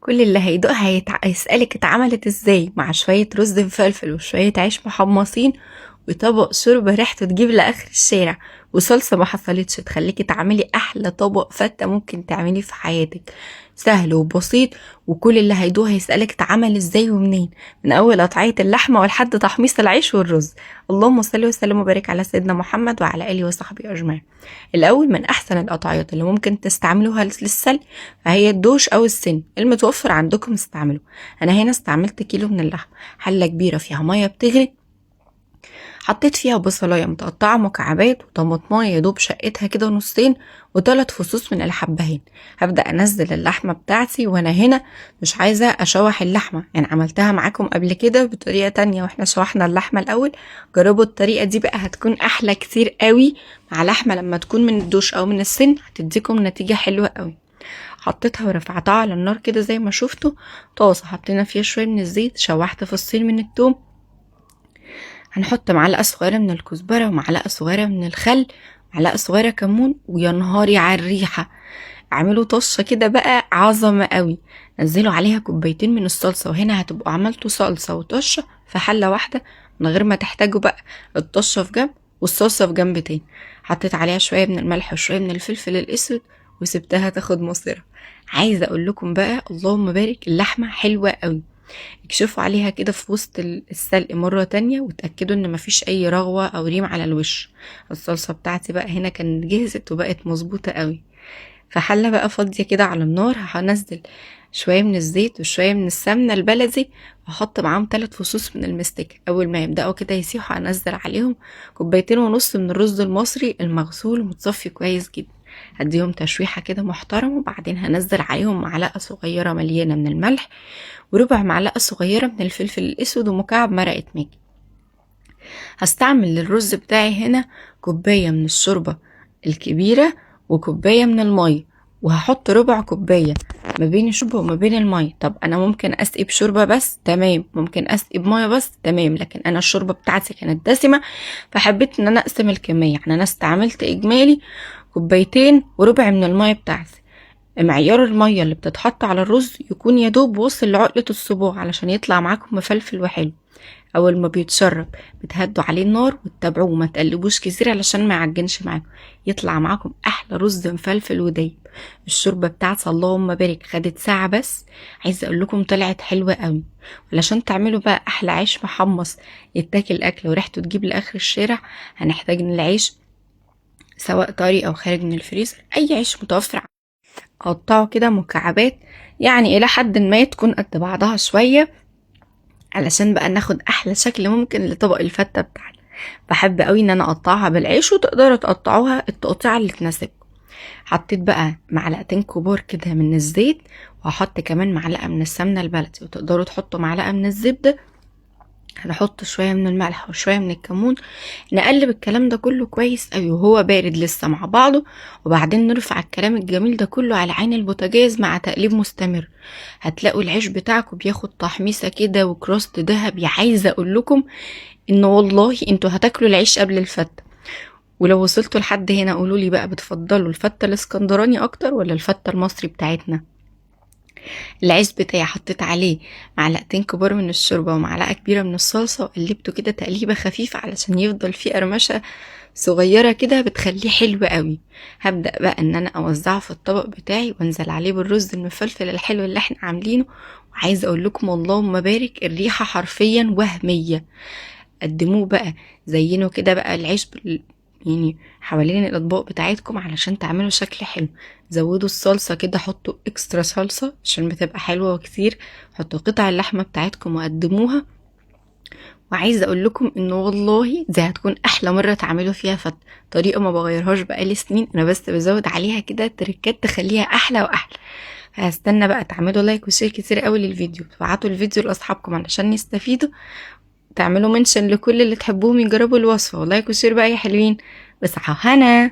كل اللي هيدوقها هيسألك اتعملت ازاي، مع شوية رز مفلفل وشوية عيش محمصين وطبق شوربة ريحته تجيب لآخر الشارع، وصلصة ما حصلتش تخليكي تعملي أحلى طبق فتة ممكن تعمليه في حياتك. سهل وبسيط، وكل اللي هيدوق هيسألك اتعمل ازاي ومنين، من أول قطعية اللحمة ولحد تحميص العيش والرز. اللهم صل وسلم وبارك على سيدنا محمد وعلى آله وصحبه أجمعين. الأول، من أحسن القطعيات اللي ممكن تستعملوها للسلق فهي الدوش أو السن، المتوفر عندكم استعملوه. أنا هنا استعملت كيلو من اللحم، حلة كبيرة فيها مية بتغلي، حطيت فيها بصلايه متقطعه مكعبات وطماطمايه يا دوب شقتها كده نصين، وثلاث فصوص من الحبهان. هبدا انزل اللحمة بتاعتي، وانا هنا مش عايزه اشوح اللحمة، يعني عملتها معاكم قبل كده بطريقة تانية واحنا شوحنا اللحمة الاول. جربوا الطريقة دي بقى، هتكون احلى كتير قوي مع لحمه لما تكون من الدوش او من السن، هتديكم نتيجة حلوة قوي. حطيتها ورفعتها على النار كده زي ما شفتوا. طاسه حطينا فيها شوية من الزيت، شوحت فصين من الثوم، هنحط معلقه صغيرة من الكزبره ومعلقة صغيرة من الخل، معلقه صغيرة كمون، ويا نهاري على الريحة، اعملوا طشه كده بقى عظمه قوي. نزلوا عليها كوبايتين من الصلصه، وهنا هتبقوا عملتوا صلصه وطشه في حله واحدة من غير ما تحتاجوا بقى الطشه في جنب والصلصه في جنب تاني. حطيت عليها شوية من الملح وشوية من الفلفل الاسود وسبتها تاخد مصيرها. عايزه اقول لكم بقى اللهم بارك، اللحمة حلوة قوي. اكشفوا عليها كده في وسط السلق مرة تانية وتأكدوا ان مفيش اي رغوة او ريم على الوش. الصلصة بتاعتي بقى هنا كانت جهزت وبقت مظبوطة قوي. في حلة بقى فاضية كده على النار هنزل شوية من الزيت وشوية من السمنة البلدي، وهحط معاهم 3 فصوص من المستكة. اول ما يبدأوا كده يسيحوا هنزل عليهم كوبايتين ونص من الرز المصري المغسول ومتصفي كويس جدا. هديهم تشويحة كده محترمة، وبعدين هنزل عليهم معلقة صغيرة مليانة من الملح وربع معلقة صغيرة من الفلفل الأسود ومكعب مرقة ماجي. هستعمل للرز بتاعي هنا كوباية من الشوربة الكبيرة وكوباية من المية، وهحط ربع كوباية ما بين الشوربة وما بين المية. طب أنا ممكن أسقي بشوربة بس، تمام، ممكن أسقي بمية بس، تمام، لكن أنا الشوربة بتاعتي كانت دسمة فحبيت إن أنا أقسم الكمية. يعني أنا استعملت إجمالي كوبايتين وربع من المية بتاعتي. معيار المية اللي بتتحط على الرز يكون يدوب وصل لعقلة الصباع علشان يطلع معاكم مفلفل وحلو. اول ما بيتشرب بتهدوا عليه النار وتتابعوه، ما تقلبوش كتير علشان ما يعجنش معاكم، يطلع معاكم احلى رز مفلفل ودايب. الشوربة بتاعتي اللهم بارك خدت ساعة بس، عايزه اقول لكم طلعت حلوة قوي. علشان تعملوا بقى احلى عيش محمص يتاكل اكل وريحته تجيب لاخر الشارع، هنحتاج العيش سواء طري او خارج من الفريزر، اي عيش متوفر. قطعه كده مكعبات، يعني الى حد ما تكون قد بعضها شوية، علشان بقى ناخد احلى شكل ممكن لطبق الفته بتاعنا. بحب قوي ان انا اقطعها بالعيش، وتقدروا تقطعوها التقطيعه اللي تناسبكم. حطيت بقى معلقتين كبار كده من الزيت، وهحط كمان معلقه من السمنة البلدي، وتقدروا تحطوا معلقه من الزبدة. هنحط شوية من الملح وشوية من الكمون، نقلب الكلام ده كله كويس قوي وهو بارد لسه مع بعضه، وبعدين نرفع الكلام الجميل ده كله على عين البوتاجاز مع تقليب مستمر. هتلاقوا العيش بتاعكم بياخد تحميصه كده وكراست ذهبي. عايزه اقول لكم ان والله انتوا هتاكلوا العيش قبل الفته. ولو وصلتوا لحد هنا قولوا لي بقى، بتفضلوا الفته الاسكندراني اكتر ولا الفته المصري بتاعتنا؟ العيش بتاعي حطيت عليه معلقتين كبار من الشوربة ومعلقة كبيرة من الصلصة، وقلبته كده تقليبة خفيفة علشان يفضل فيه قرمشة صغيرة كده بتخليه حلو قوي. هبدأ بقى ان انا اوزعه في الطبق بتاعي وانزل عليه بالرز المفلفل الحلو اللي احنا عاملينه. وعايزة اقول لكم اللهم بارك، الريحة حرفيا وهمية. قدموه بقى، زينوا كده بقى العيش يعني حوالين الاطباق بتاعتكم علشان تعملوا شكل حلو. زودوا الصلصه كده، حطوا اكسترا صلصه عشان بتبقى حلوة وكتير. حطوا قطع اللحمة بتاعتكم وقدموها. وعايزه اقول لكم انه والله دي هتكون احلى مرة تعملوا فيها فته، طريقه ما بغيرهاش بقالي سنين، انا بس بزود عليها كده تريكات تخليها احلى واحلى. هستنى بقى تعملوا like و share كتير قوي للفيديو، تبعتوا الفيديو لاصحابكم علشان يستفيدوا، تعملوا mention لكل اللي تحبوهم يجربوا الوصفة، و like و share بقى يا حلوين. بصحة هنا.